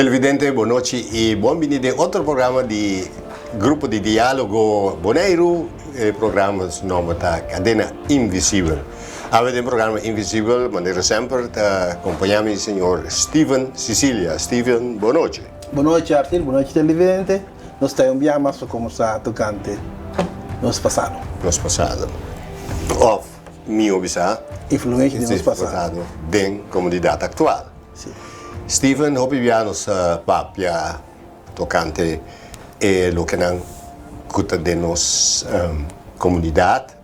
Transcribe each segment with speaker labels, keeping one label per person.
Speaker 1: Televidente, bon nochi i bon bini den otro programa di Grupo di Diálogo Boneiru. E programa su nòmber ta Kadena Invisibel. Awe den programa Invisibel, manera semper, ta kompañá mi señor Steven Cicilia. Steven, bon nochi.
Speaker 2: Bon nochi, Arthur. Bon nochi, televidente. Nos ta un biaha mas pa kombersá tokante nos pasado.
Speaker 1: Nos pasado. Òf, mihó bisá,
Speaker 2: Influensia di nos pasado.
Speaker 1: Den komunidat aktual.
Speaker 2: Sí.
Speaker 1: Steven, hopi bia nos a papia tokante e lokenan ku ta den nos komunidat,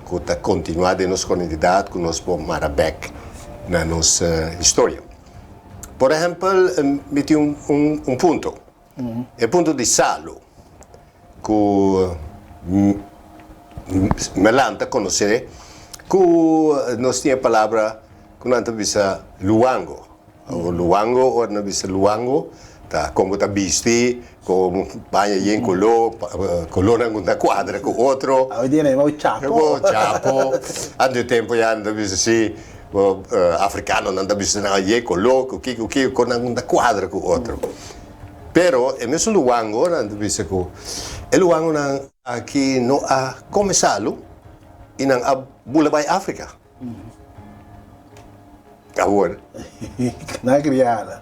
Speaker 1: ku ta kontinuá den nos komunidat, ku nos por mara bèk na nos historia. Por ehèmpel, mi tin un punto. E punto di salu ku mi a lanta konosé ku nos tin e palabra ku nan ta bisa luango. Luango, ora nan bisa luango ta kon bo ta bisti, kon baña yen koló, kolónan ku ta kuadra ku otro.
Speaker 2: Awe dia nan yama bo chapo.
Speaker 1: Chapo. Antes tempu ya nan ta bisa si Afrikanonan ta bisa nan aye koló ku ki ku ki ku nan ta kuadra ku otro. Pero e mesun luango nan ta bisa ku e luangonan aki no a kome salu i nan a bula bai Afrika. Awor.
Speaker 2: Nan a kriada.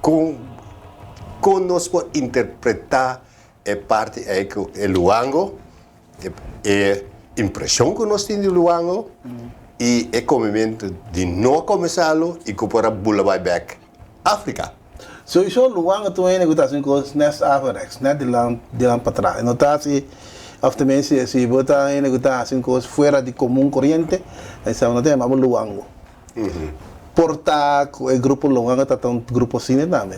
Speaker 1: Kon kon nos por interpretá e parti ei ku e luango E impresion cu nos tin di Luango y e comimento di no come salo y cu por a bula bay bek Africa.
Speaker 2: Sowieso Luango ta un hende cu ta haci un cos net averechts, net dilanti patras. E no ta haci, of tenminste si bo ta un hende cu ta haci un cos fuera di comun coriente, esei no ta yama bo Luango. Por ta cu e grupo Luango ta un grupo asina tambe,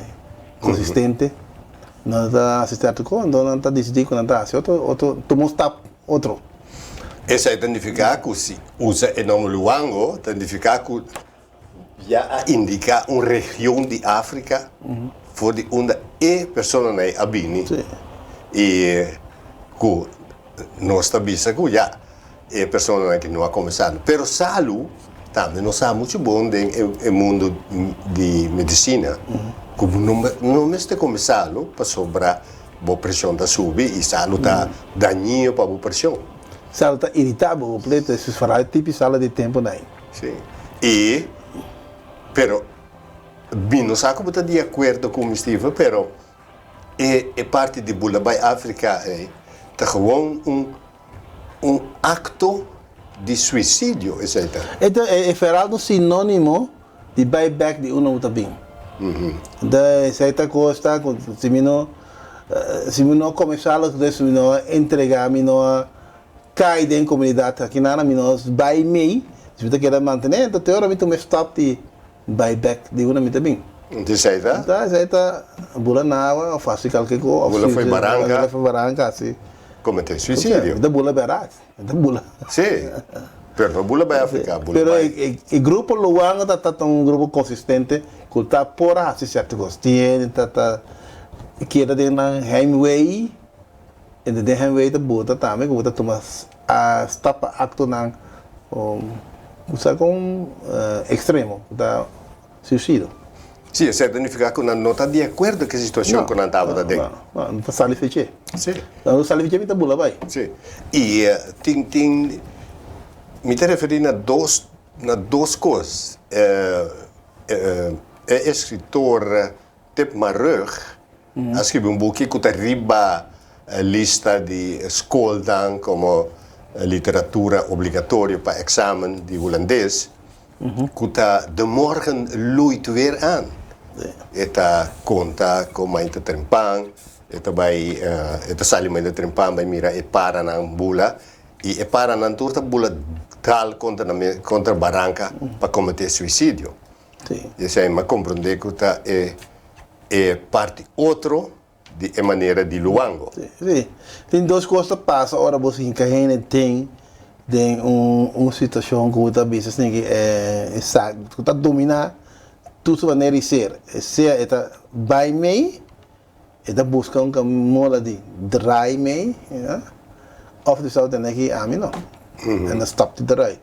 Speaker 2: consistente. Nan ta hasi sierto kos, anto nan ta disidí ku nan ta hasi otro, otro, tuma un stap otro.
Speaker 1: Esei ta nifiká ku si usa e nòmber Luango, ta nifiká ku ya a indiká un region di Afrika for di unda e personanan ei a bini. I ku nos ta bisa ku ya e personanan aki no a kome salu. Pero salu tambe no sa muchu bon den e mundu di medisina ku bo no mester kome salu pasobra bo preshon ta subi i salu ta dañino pa bo preshon.
Speaker 2: Salu ta iritá bo kompleto, e foral tipi salu di tempunan ei.
Speaker 1: Sí. I pero mi no sa ku bo ta di akuerdo ku mi Steven pero e parti di bula bai Afrika ei ta gewoon un Un akto di suisidio esei ta.
Speaker 2: E ta e feral ta un sinonimo di bai bek di unda bo ta bin. Enta esei ta kos ta ku si mi no si mi no kome salo dus mi no a entrega mi no a kai den komunidat aki nada mi no bai mei si mi ta keda mantene enta te ora mi tuma e stap di bai bek di unda mi ta bin.
Speaker 1: Enta esei ta?
Speaker 2: Enta esei ta bula na awa of hasi kalke kos.
Speaker 1: Bula fo'i baranka.
Speaker 2: Bula fo'i baranka hasi.
Speaker 1: Kometé suisidio.
Speaker 2: Mi ta bula bèrdat, mi ta bula.
Speaker 1: Sí, pero no bula bai Afrika, bula
Speaker 2: Pero
Speaker 1: bai.
Speaker 2: e grupo Luango ta ta un grupo konsistente ku ta por a hasi sierto kos. Tin hende ta ta keda den nan heimwee, en den heimwee ta bota tambe ku bo ta tuma stap pa aktonan ku sa kon ekstremo, ku ta Suicido.
Speaker 1: Sí, esei ta nifiká ku nan no ta di akuerdo ku e situashon ku nan tabata den.
Speaker 2: No, no, no ta sali feché.
Speaker 1: Sí.
Speaker 2: Nan no sali feché mi ta bula bai.
Speaker 1: Sí. I tin, tin, mi ta referí na dos, na dos kos. E eskritor Tip Marugg a skribi un buki ku ta riba lista di skolnan komo literatura obligatorio pa eksamen di hulandes. Ku ta De morgen loeit weer aan. E ta konta kon mainta trempan, e ta bai e ta sali mainta trempan bai mira e paranan bula i e paranan tur ta bula dal kontra nan kontra baranka pa kometé suisidio. I esei mi a komprondé ku ta e e parti otro di e manera di Luango.
Speaker 2: Sí, tin dos kos ta pasa ora bo hinka hende den den un un situashon ku bo ta bisa esaki e sa ku ta dominá tur su manera di ser. Sea e ta bai mei, e ta buska un moda di draai mei, òf di sa bo tende aki ami no, e na stòp di draai.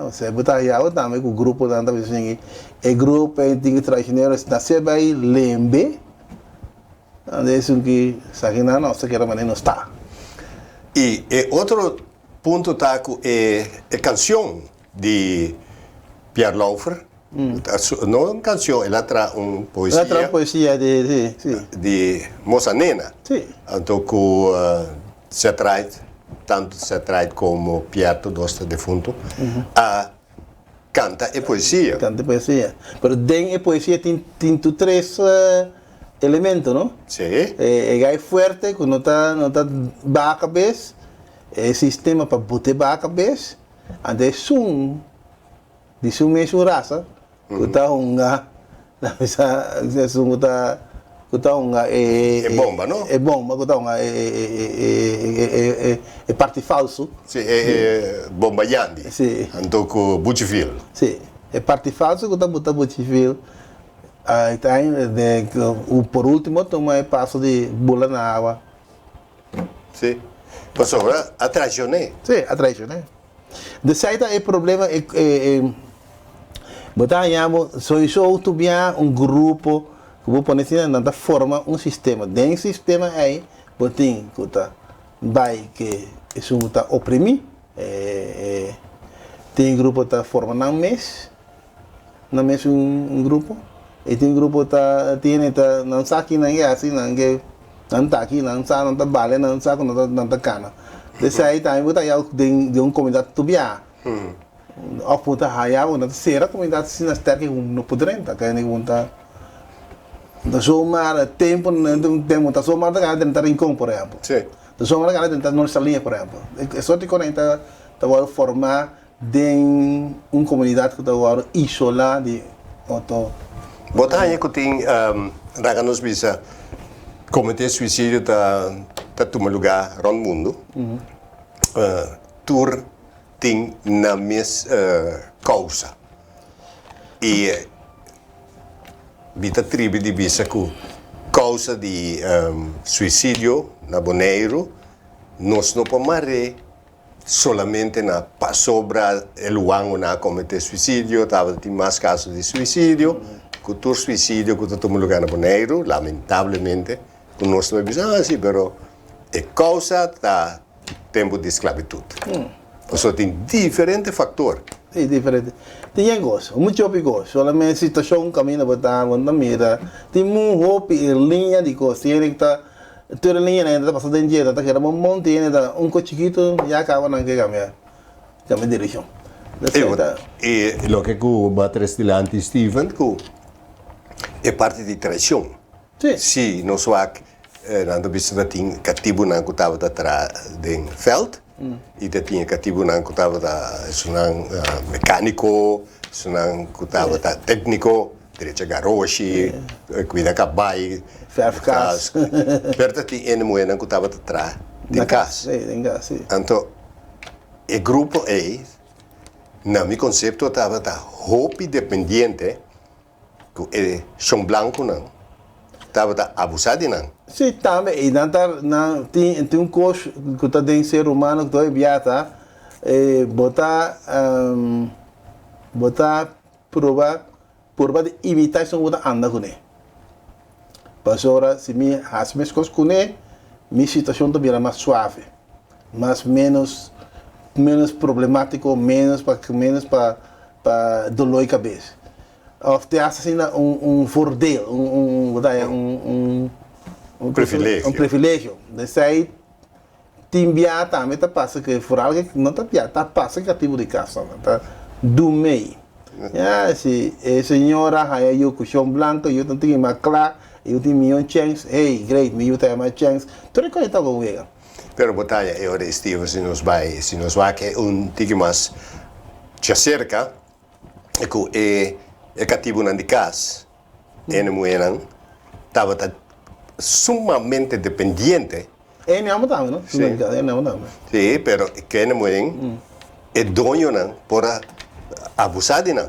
Speaker 2: Osea bo ta haña bo tambe ku gruponan ta bisa esei e grupo ei tin traicionero na se bai lembe nan esun ki esaki nan nos ta kere manera nos ta.
Speaker 1: I e otro punto ta ku e e kansion di Pierre Lauffer no un kansion el a traha un poesia.
Speaker 2: El a traha un poesia di si si.
Speaker 1: Di Mosa Nena.
Speaker 2: Si.
Speaker 1: Anto ku Ced Ride, tantu Ced Ride komo Pierre tur dos ta defuntu, a kanta e poesia.
Speaker 2: Kanta e poesia. Pero den e poesia tin tin tur tres elemento, no?
Speaker 1: Si.
Speaker 2: E gai fuerte ku no ta no ta baha kabes, e sistema pa bot'é baha kabes, anto esun di su mesun rasa ku ta hunga na bisa esun ku ta ku ta hunga e
Speaker 1: E bomba no?
Speaker 2: E bomba ku ta hunga e e e parti falsu.
Speaker 1: Si e e bomba yandi.
Speaker 2: Si.
Speaker 1: Anto ku Buchivil.
Speaker 2: Si e parti falsu ku ta buta Buchivil uiteindelijk por ultimo tuma e paso di bula na awa.
Speaker 1: Si pasobra a traicion'é.
Speaker 2: Si a traicion'é. Desei ta e problema e e bo ta haña bo soiso tu bia un grupo ku bo pone asina nan ta forma un sistema den sistema ei bo tin ku ta bai ke esun ku ta oprimi e e tin grupo ta forma nan mes nan mes un grupo y tin grupo ta tiene ta nan sa ki nan ke hasi nan ke nan ta aki nan sa nan ta bale nan sa ku nan ta kana esei tambe bo ta haya den un komunidat tur biaha òf bo ta haya bo ta sera komunidat asina sterk ku no por drenta kende ku bo ta zomaar tempu tempu ta zomaar ta gana drenta Rincon por ehèmpel ta zomaar ta gana drenta North Saliña por ehèmpel e sorti kos ta ta wòrdu formá Den un komunidat ku ta wòrdu isolá di otro.
Speaker 1: Bo ta haña ku tin raga nos bisa kometé suisidio ta ta tuma lugá rònt mundu. Tur tin nan mes kousa. I mi ta tribi di bisa ku kousa di suisidio na Boneiru nos no por mar'é solamente na pasobra e luango nan a comete suicidio, tabata tin mas caso di suicidio, cu tur suicidio cu ta tuma lugar na Boneiru, lamentablemente, cu nos ta bisa, ah si, pero e causa ta tempo di sclavitud. Pasobra tin diferente factor.
Speaker 2: Si, diferente. Tin yen cos, mucho hopi cos, solamente situacion caminda bo ta, bo no ta mira, tin un hopi e liña di cos, tin hende cu ta Tur e liñanan ta pasa den dje, nan ta keda bon bon tiene ta un kos chikitu ya kaba nan ke kambia kambia direkshon.
Speaker 1: E loke ku bo a tres dilanti Steven ku e parti di traishon.
Speaker 2: Si.
Speaker 1: Si nos wak nan ta bisa ta tin katibunan ku tabata traha den vèlt i ta tin e katibunan ku tabata esunnan mekaniko, esunnan ku tabata tekniko. Drecha garoshi, kuida kabai,
Speaker 2: Verf kas.
Speaker 1: Pero ta tin hende muhernan ku tabata traha den kas.
Speaker 2: Sí, den kas, sí.
Speaker 1: Anto e grupo ei, na mi konsepto tabata hopi dependiente ku e shon blankunan tabata abusá di nan.
Speaker 2: Sí, tambe i nan ta nan tin tin un kos ku ta den ser humano ku ta hopi bia ta bo ta bo ta Proba, purba di imitá esun ku ta anda kuné. Pasobra si mi hasi meskos kuné, mi situashon ta bira mas suave, mas ménos ménos problemátiko, ménos pa ménos pa pa doló di kabes. Òf te hasi asina un un voordeel, un un un un
Speaker 1: un Privilegio.
Speaker 2: Un privilegio. Esei Tin bia tambe ta pasa ke foral ke no ta bia ta pasa ke katibu di kas nan ta dumei. Ya si e señora haya yu ku shon blanko yu ta tin mas kla yu tin miyon chèns hey great mi yu ta haya mas chèns tur e kos ta bon wega.
Speaker 1: Pero bo ta haya e ora Steven si nos bai si nos wak e un tiki mas djaserka ku e katibunan di kas Hende muhénan tabata sumamente dependiente.
Speaker 2: Hende hòmber tambe, no?
Speaker 1: Sí.
Speaker 2: Hende hòmber tambe.
Speaker 1: Sí, pero ku hende muhé, e doñonan por a abusá di nan.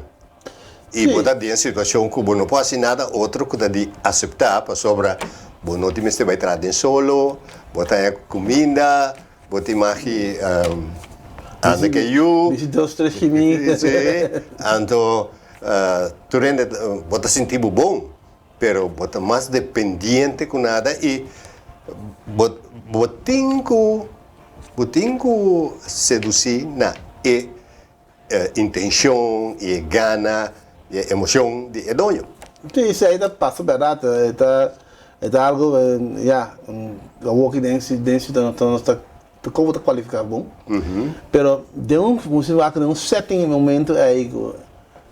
Speaker 1: I bo ta den situashon ku bo no por hasi nada otro ku ta di aseptá pasobra bo no tin mester bai traha den solo, bo ta haña kuminda, bo tin magi. Anda ke yu.
Speaker 2: Bishi dos tres shimi.
Speaker 1: Si, anto tur hende bo ta sinti bo bon, pero bo ta mas dependiente ku nada i bo bo tin ku bo tin ku sedusi na e intenshon i e gana i e emoshon di e doño.
Speaker 2: Si, esei ta pasa bèrdat, e ta e ta algu ya, awoki den den siudat nos ta Kon bo ta kualifiká bon? Pero den un bo wak den un setting e momento ei ku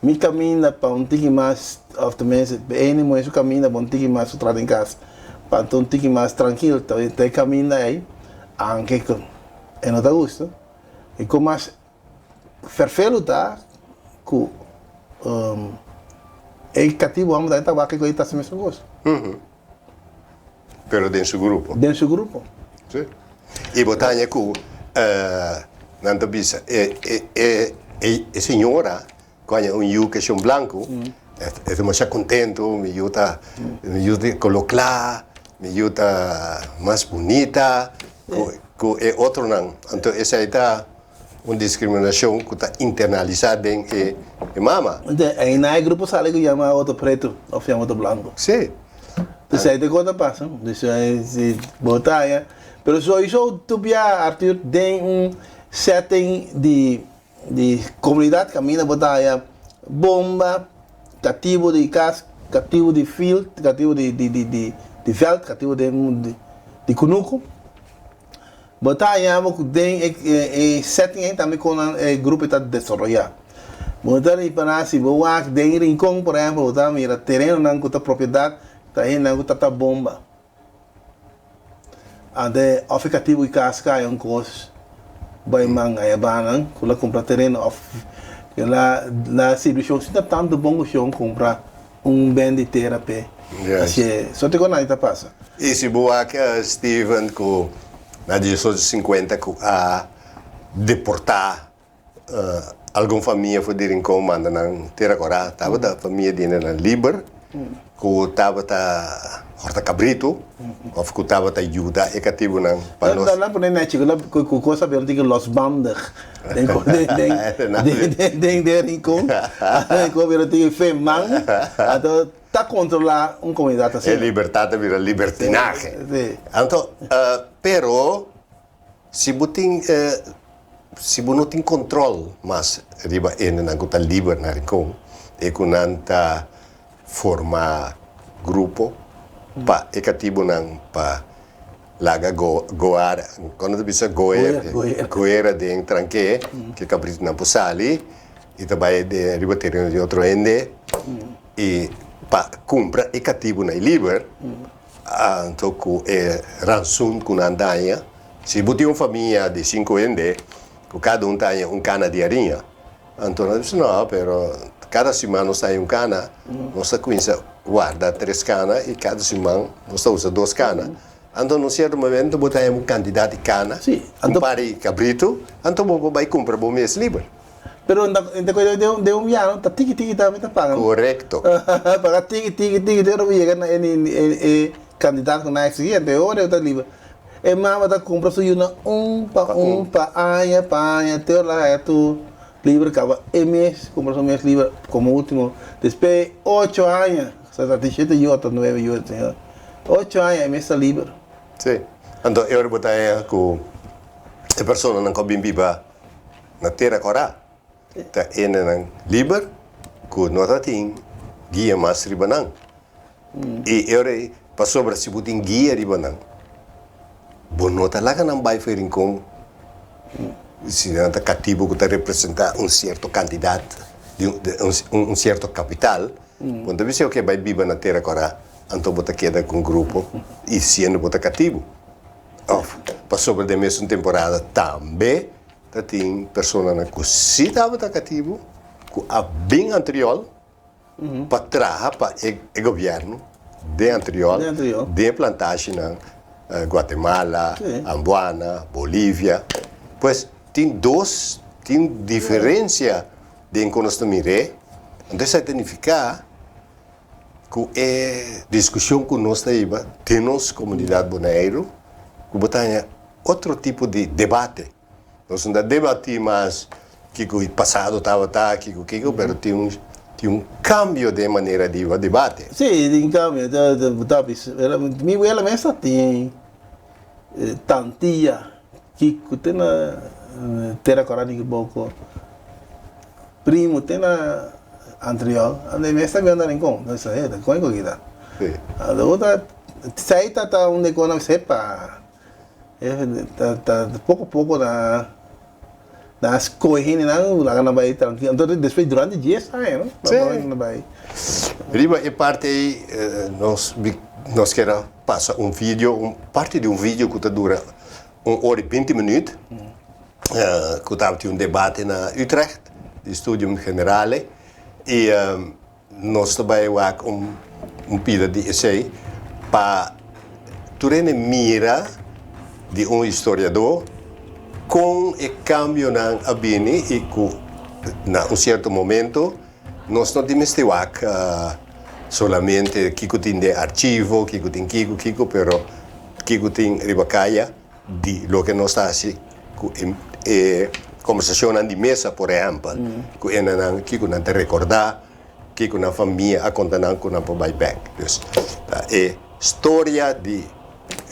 Speaker 2: mi kaminda pa un tiki mas òf tenminste ene muhé su kaminda pa un tiki mas su traha den kas pa ta un tiki mas trankil ta e kaminda ei anke ku e no ta gusta i kon mas ferfelu ta ku e katibu hòmber tambe ta wak ku e ta hasi mesun kos.
Speaker 1: Pero den su grupo.
Speaker 2: Den su grupo.
Speaker 1: Sí. I bo ta haña ku nan ta bisa e e e señora ku haña un yu keshon blanku e ta masha kontentu, mi yu ta mi yu tin koló kla, mi yu ta mas bunita ku e otronan. Anto esei ta un diskriminashon ku ta internalisá den e mama.
Speaker 2: Ente, einan e grupo sali ku yama otro pretu òf yama otro blanku.
Speaker 1: Sí.
Speaker 2: Entonces ahí te kos ta pasa. Dus si bo ta haña, pero sowiso tur bia Arthur den un setting di di komunidat kaminda bo ta haña bomba, katibu di kas, katibu di field, katibu di di di di vèlt, katibu den di kunuku. Bo ta haña bo ku den e setting ei tambe kon nan e grupo ta desaroyá. Bo ta ripará si bo wak den Rincon por ehèmpel bo ta mira terenonan ku ta propiedat ta hendenan ku ta ta bomba. Ante òf e katibu di kas kaya un kos bai manga e banan ku la kumpra tereno òf la la sirbi shon si ta tantu bon ku shon kumpra Un ben di tera p'e hasié. So te kon nan ta pasa.
Speaker 1: I si bo wak Steven ku na 1850 ku a deportá algun famia for di Rincon manda nan Tera Kòrá tabata famia di hendenan liber ku tabata hòrta kabritu òf ku tabata yuda e katibunan pa nos.
Speaker 2: Nan pone nechi ku kos a bira tin ku losbandig den den den Rincon Rincon bira tin fe man anto ta controla un comunidad
Speaker 1: asina. E libertad ta bira libertinahe. Anto pero si bo tin si bo no tin control mas riba hendenan ku ta liber na Rincon e ku nan ta forma grupo pa e katibunan pa Laga go goar, kon nan ta bisa goer, goera den tranke, ke kabritonan por sali i ta bai den riba tereno di otro hende i pa kumpra e katibunan liber, anto ku e ransun ku nan daña, si bo tin un famia di sinku hende ku kada un ta haña un kana di hariña, anto nan ta bisa no, pero kada siman nos ta haña un kana, nos ta kuminsa warda tres kana i kada siman nos ta usa dos kana. Anto na un sierto momento bo ta haña un kantidat di kana, un par di kabritu, anto bo por bai kumpra bo mes liber.
Speaker 2: Pero n ta kore den un biaha ta tiki tiki tambe ta paga.
Speaker 1: Korekto.
Speaker 2: Paga tiki tiki tiki te ora bo yega na e kantidat ku nan a eksigí, anto e ora e ta liber. E mama ta kumpra su yunan un pa un pa aña pa aña te ora la haña tur liber kaba e mes kumpra su mes liber komo ultimo despues di ocho aña, sa ta shete yu ota nuebe yu. Ocho aña e mes ta liber.
Speaker 1: Sí. Anto e ora bo ta haña ku e personanan ku a bin biba na tera kòrá ta hendenan liber ku no ta tin guia mas riba nan. I e ora ei, pasobra si bo tin guia riba nan, bo no ta laga nan bai for e rincon si nan ta katibu ku ta representá un sierto kantidat di un sierto kapital, bo no ta bisa oke bai biba na tera kòrá. Anto bo ta keda ku un grupo i siendo bo ta katibu. Òf, pasobra den mesun temporada tambe ta tin personanan ku si tabata katibu ku a bin Antriol pa traha pa e gobièrnu den Antriol, den e plantashinan Guatemala, Ambuana, Bolivia. Pues tin dos, tin diferensia den kon nos ta mir'é. Anto esei ta nifiká Ku e diskushon ku nos ta hiba den nos komunidat Boneiru, ku bo ta haña otro tipo di debate. Nos no ta debatí mas kiko e pasado tabata, kiko kiko, pero tin un kambio di manera di debate.
Speaker 2: Sí, tin kambio. Ta mi wela mes tin tantia kiko te na Tera Kòrá di poko primo te na Antriol. Ande mes ta na Rincon. Entonces, ta kon ko kita. Anto ta sei ta un de kona sepa. Ta poko poko na skohe nan laga nan bai trankil. Anto despues durante 10 aña, no? Nan bai.
Speaker 1: Riba e parti ei nos ke pasa un video, un parti di un video ku ta dura 1 ora i 20 minüt, ku tabata un debate na Utrecht, di Studium Generale, i nos ta bai wak un pida di esei pa tur hende mira di un historiadó kon e kambionan a bini i ku na un sierto momento nos no tin mester wak solamente kiko tin den archivo, kiko tin kiko kiko, pero kiko tin riba kaya di loke nos ta hasi ku e kombersashonnan di mesa, por ehèmpel, ku hendenan kiko nan ta rekordá, kiko nan famia a konta nan ku nan por bai bèk. Dus ta e storia di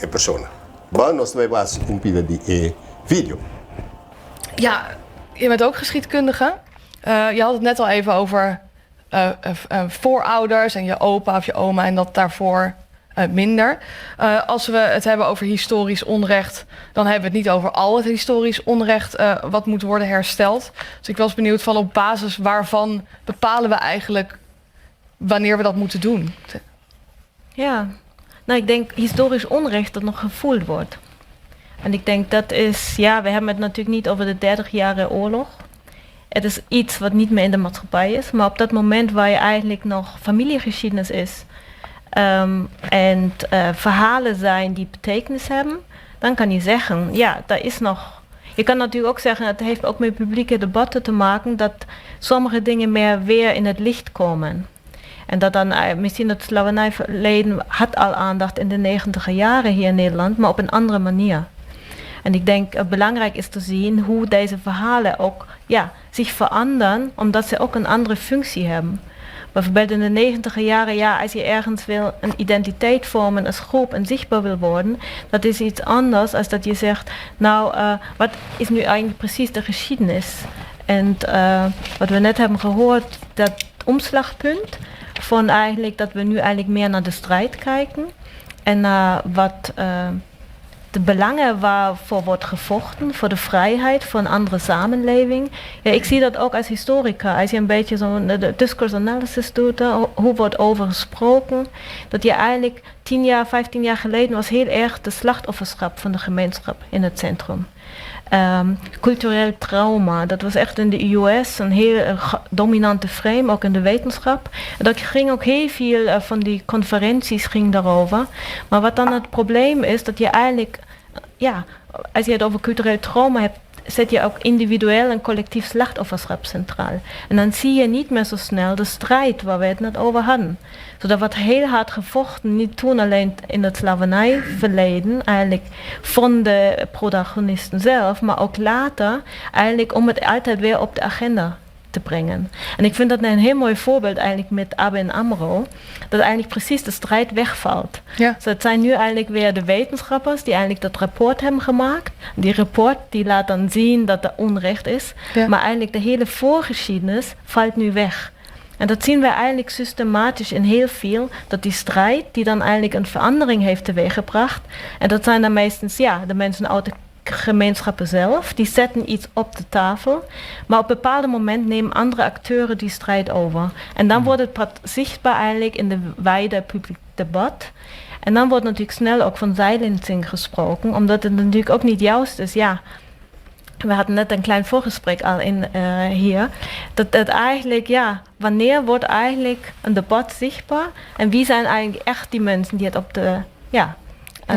Speaker 1: e persona. Bon, nos ta bai wak un pida di e video.
Speaker 3: Ja, je bent ook geschiedkundige. Je had het net al even over voorouders en je opa of je oma en dat daarvoor minder. Als we het hebben over historisch onrecht, dan hebben we het niet over al het historisch onrecht wat moet worden hersteld. Dus ik was benieuwd van op basis waarvan bepalen we eigenlijk wanneer we dat moeten doen?
Speaker 4: Ja, nou, ik denk historisch onrecht dat nog gevoeld wordt. En ik denk dat is, ja, we hebben het natuurlijk niet over de 30 jaren oorlog. Het is iets wat niet meer in de maatschappij is. Maar op dat moment waar je eigenlijk nog familiegeschiedenis is en verhalen zijn die betekenis hebben, dan kan je zeggen, ja, daar is nog. Je kan natuurlijk ook zeggen, het heeft ook met publieke debatten te maken, dat sommige dingen meer weer in het licht komen. En dat dan misschien het slavernijverleden had al aandacht in de 90e jaren hier in Nederland, maar op een andere manier. En ik denk belangrijk is te zien hoe deze verhalen ook, ja, zich veranderen, omdat ze ook een andere functie hebben. Bijvoorbeeld in de 90e jaren, ja, als je ergens wil een identiteit vormen als groep en zichtbaar wil worden, dat is iets anders als dat je zegt, nou, wat is nu eigenlijk precies de geschiedenis? En wat we net hebben gehoord, dat omslagpunt van eigenlijk dat we nu eigenlijk meer naar de strijd kijken en naar wat de belangen waarvoor wordt gevochten, voor de vrijheid, voor een andere samenleving. Ja, ik zie dat ook als historica. Als je een beetje zo'n discourse analysis doet, hè, hoe wordt over gesproken, dat je eigenlijk 10 jaar, 15 jaar geleden was heel erg de slachtofferschap van de gemeenschap in het centrum. Cultureel trauma, dat was echt in de US een heel dominante frame, ook in de wetenschap. En dat ging ook heel veel van die conferenties ging daarover. Maar wat dan het probleem is, dat je eigenlijk, ja, als je het over cultureel trauma hebt, zet je ook individueel en collectief slachtofferschap centraal. En dan zie je niet meer zo snel de strijd waar we het net over hadden. Zo, dat wordt heel hard gevochten, niet toen alleen in het slavernijverleden, eigenlijk van de protagonisten zelf, maar ook later, eigenlijk om het altijd weer op de agenda te brengen. En ik vind dat een heel mooi voorbeeld eigenlijk met ABN AMRO, dat eigenlijk precies de strijd wegvalt. Dus het zijn nu eigenlijk weer de wetenschappers die eigenlijk dat rapport hebben gemaakt. Die rapport die laat dan zien dat er onrecht is, maar eigenlijk de hele voorgeschiedenis valt nu weg. En dat zien we eigenlijk systematisch in heel veel, dat die strijd die dan eigenlijk een verandering heeft teweeggebracht, en dat zijn dan meestens, ja, de mensen uit de gemeenschappen zelf, die zetten iets op de tafel, maar op een bepaald moment nemen andere acteuren die strijd over. En dan wordt het pas zichtbaar eigenlijk in de wijde publiek debat. En dan wordt natuurlijk snel ook van silencing gesproken, omdat het natuurlijk ook niet juist is, ja, we hadden net een klein voorgesprek al in hier. Dat het eigenlijk, ja, wanneer wordt eigenlijk een debat zichtbaar? En wie zijn eigenlijk echt die mensen die het op de, ja,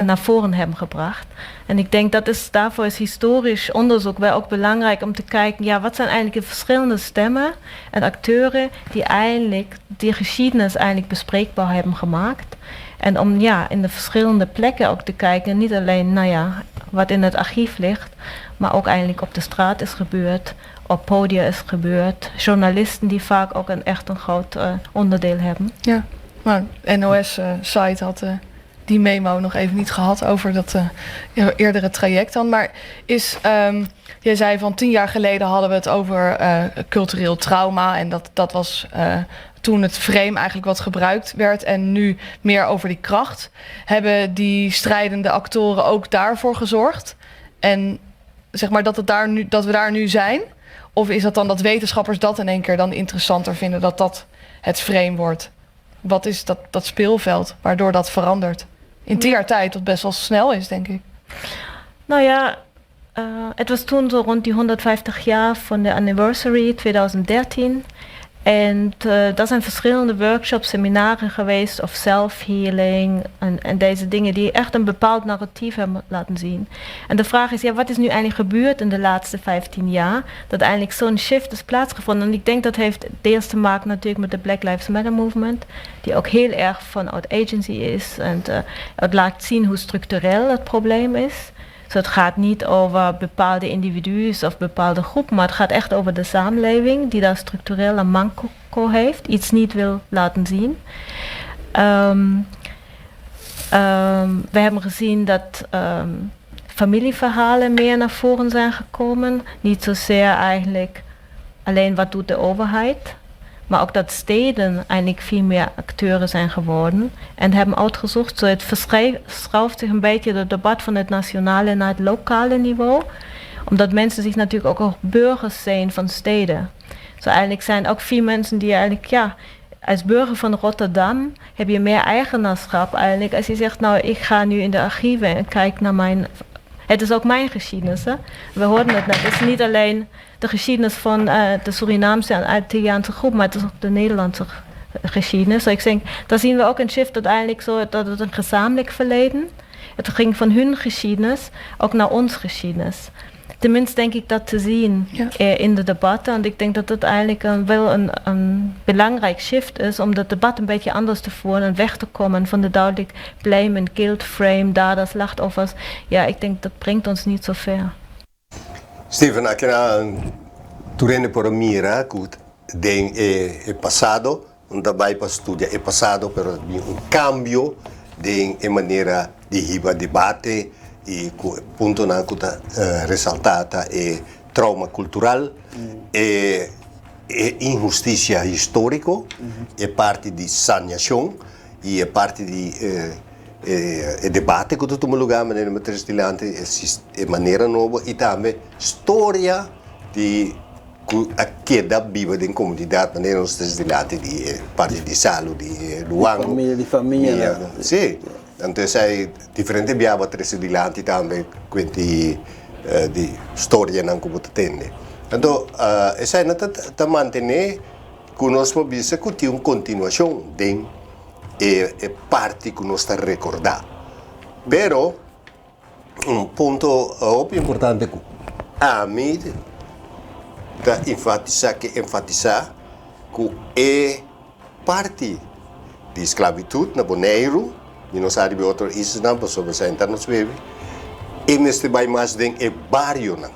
Speaker 4: naar voren hebben gebracht? En ik denk dat is, daarvoor is historisch onderzoek wel ook belangrijk om te kijken, ja, wat zijn eigenlijk de verschillende stemmen en acteuren die eigenlijk die geschiedenis eigenlijk bespreekbaar hebben gemaakt? En om, ja, in de verschillende plekken ook te kijken, niet alleen, nou ja, wat in het archief ligt, maar ook eigenlijk op de straat is gebeurd, op podia is gebeurd. Journalisten die vaak ook een echt een groot onderdeel hebben.
Speaker 3: Ja, maar NOS-site had die memo nog even niet gehad over dat eerdere traject dan. Maar is, jij zei van 10 jaar geleden hadden we het over cultureel trauma. En dat was toen het frame eigenlijk wat gebruikt werd. En nu meer over die kracht. Hebben die strijdende actoren ook daarvoor gezorgd? En zeg maar dat we daar nu zijn? Of is dat dan dat wetenschappers dat in één keer dan interessanter vinden, dat dat het frame wordt? Wat is dat speelveld waardoor dat verandert? In 10 jaar tijd, wat best wel snel is, denk ik.
Speaker 4: Nou ja, het was toen zo rond die 150 jaar van de anniversary 2013. En dat zijn verschillende workshops, seminaren geweest of self-healing en deze dingen die echt een bepaald narratief hebben laten zien. En de vraag is, ja, wat is nu eigenlijk gebeurd in de laatste 15 jaar dat eigenlijk zo'n shift is plaatsgevonden? En ik denk dat heeft deels te maken natuurlijk met de Black Lives Matter movement, die ook heel erg vanuit agency is en het laat zien hoe structureel het probleem is. Dus het gaat niet over bepaalde individuen of bepaalde groepen, maar het gaat echt over de samenleving die daar structureel een manco heeft, iets niet wil laten zien. We hebben gezien dat familieverhalen meer naar voren zijn gekomen. Niet zozeer eigenlijk alleen wat doet de overheid, maar ook dat steden eigenlijk veel meer acteuren zijn geworden en hebben uitgezocht. Zo het verschuift zich een beetje het debat van het nationale naar het lokale niveau. Omdat mensen zich natuurlijk ook burgers zijn van steden. Zo eigenlijk zijn ook veel mensen die eigenlijk, ja, als burger van Rotterdam heb je meer eigenaarschap eigenlijk. Als je zegt, nou, ik ga nu in de archieven en kijk naar mijn. Het is ook mijn geschiedenis. Hè? We hoorden het net. Het is niet alleen de geschiedenis van de Surinaamse en Antilliaanse groep, maar het is ook de Nederlandse geschiedenis. Dus ik denk, daar zien we ook een shift uiteindelijk zo dat het een gezamenlijk verleden. Het ging van hun geschiedenis ook naar ons geschiedenis. Tenminste denk ik dat te zien in de debatten. En ik denk dat dat eigenlijk wel een belangrijk shift is om dat debat een beetje anders te voeren en weg te komen van de duidelijk blame en guilt frame, daders, slachtoffers. Ja, ik denk dat brengt ons niet zo ver.
Speaker 1: Steven, aki tur hende por mira ku den e pasado, no ta bai pa studia e pasado, pero un kambio den e manera di hiba debate i puntonan ku ta resaltá e trauma kultural, e inhustisia históriko, e parti di saneashon i e parti di e debate ku ta tuma lugá, manera mas dilanti, e manera nobo i tambe historia di a keda biba den komunidat, manera nos dilanti di parti di salu, di Luango.
Speaker 2: Famia, di famia.
Speaker 1: Ne? Si. Anto, ei diferente biaha a trese dilanti tambe kuenta di historianan ku bo ta tende. Anto, esei ta ta mantené ku nos por bisa ku tin un kontinuashon den e parti ku nos ta rekordá. Pero un punto hopi importante ku ami ta enfatisá ku enfatisá ku e parti di sklabitut na Boneiru i nos sa otro islanan pasobra esei nos bebe e mester bai mas den e barionan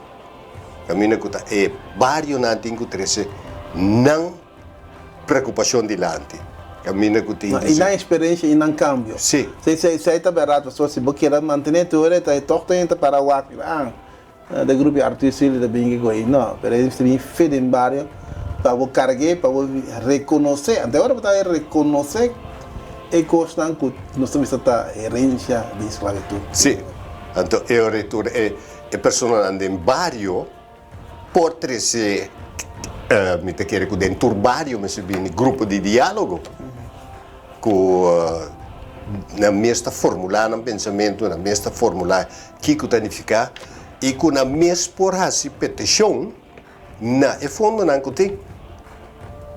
Speaker 1: kaminda ku ta e barionan tin ku trese nan preokupashon dilanti kaminda ku tin
Speaker 2: I nan eksperensia i nan kambio.
Speaker 1: Si.
Speaker 2: Si ta berdat, so si bo ke mantené tur, ta toch tin para wak ah de grupo artístico de bingi goi no, pero e tin fe den bario pa bo karga, pa bo rekonosé. Anto awor pa rekonosé e kosnan ku nos ta ta herensia di sklabitut.
Speaker 1: Si. Anto e retur e personanan den bario por trese mi ta kere ku den tur bario mester bini grupo di diálogo ku nan mes ta formulá nan pensamentu, nan mes ta formulá kiko ta nifiká i ku nan mes por hasi petishon na e fondonan ku tin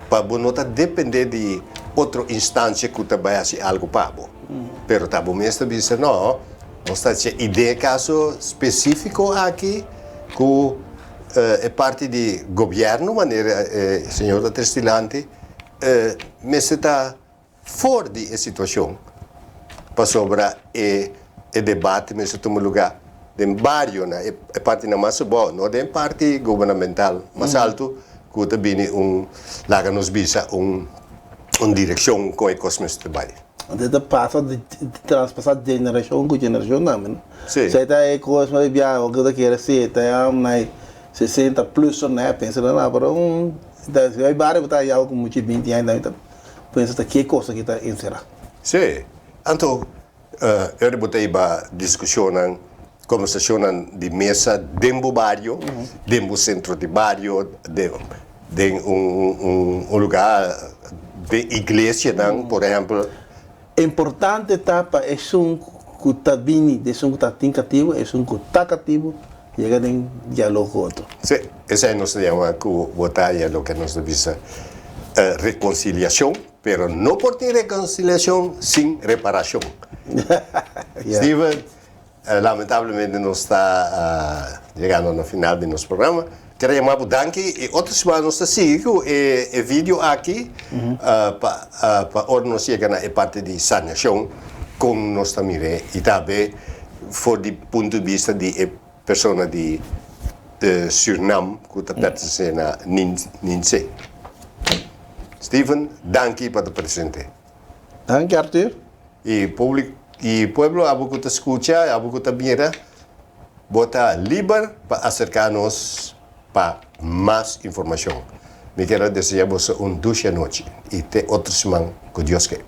Speaker 1: pa bo no ta dependé di otro instansia ku ta bai hasi algu pa bo. Pero ta bo mes ta bisa no, nos ta i den kaso spesífiko aki ku e parti di gobièrnu manera señor ta trese dilanti mester ta for di e situashon pasobra e debate mester tuma lugá. den barionan, e partinan mas abou, no den parti gubernamental mas alto ku ta bini un, laga nos bisa, un un direkshon kon e kos mester bai.
Speaker 2: Anto e ta pasa di traspasá generashon ku generashon tambe, no?
Speaker 1: Sí.
Speaker 2: Esei ta e kos mas biaha ku ta kere si ta ya na 60 plus of na pensa na na pero un ta si bai bario bo ta haya ku mucha 20 aña tambe ta pensa ta ke kos aki ta enserá.
Speaker 1: Sí. Anto ora bo ta hiba diskushonnan, kombersashonnan di mesa den bo bario, den bo sentro di bario, den den un un lugá den iglesianan por ehèmpel.
Speaker 2: Importante ta pa esun ku ta bini di esun ku ta tin katibu, esun ku ta katibu yega den dialog ku otro.
Speaker 1: Sí, esei nos ta yama ku bo ta haña loke nos ta bisa rekonsiliashon, pero no por tin rekonsiliashon sin reparashon. Steven, Lamentablemente nos ta yegando na final di nos programa. Quier yama bo danki y otro semana nos ta sigui cu e video aki pa pa ora nos yega na e parti di sanacion con nos ta mira y tambe for di punto di bista di e persona di Surinam cu ta pertenece na Ninse. Steven, danki pa ta presente.
Speaker 2: Danki Arthur.
Speaker 1: Y public y pueblo abo cu ta scucha y abo cu ta mira, bo ta liber pa acerca nos pa mas informacion. Mi kier a desea boso un dushi anochi y te otro siman cu Dios ke.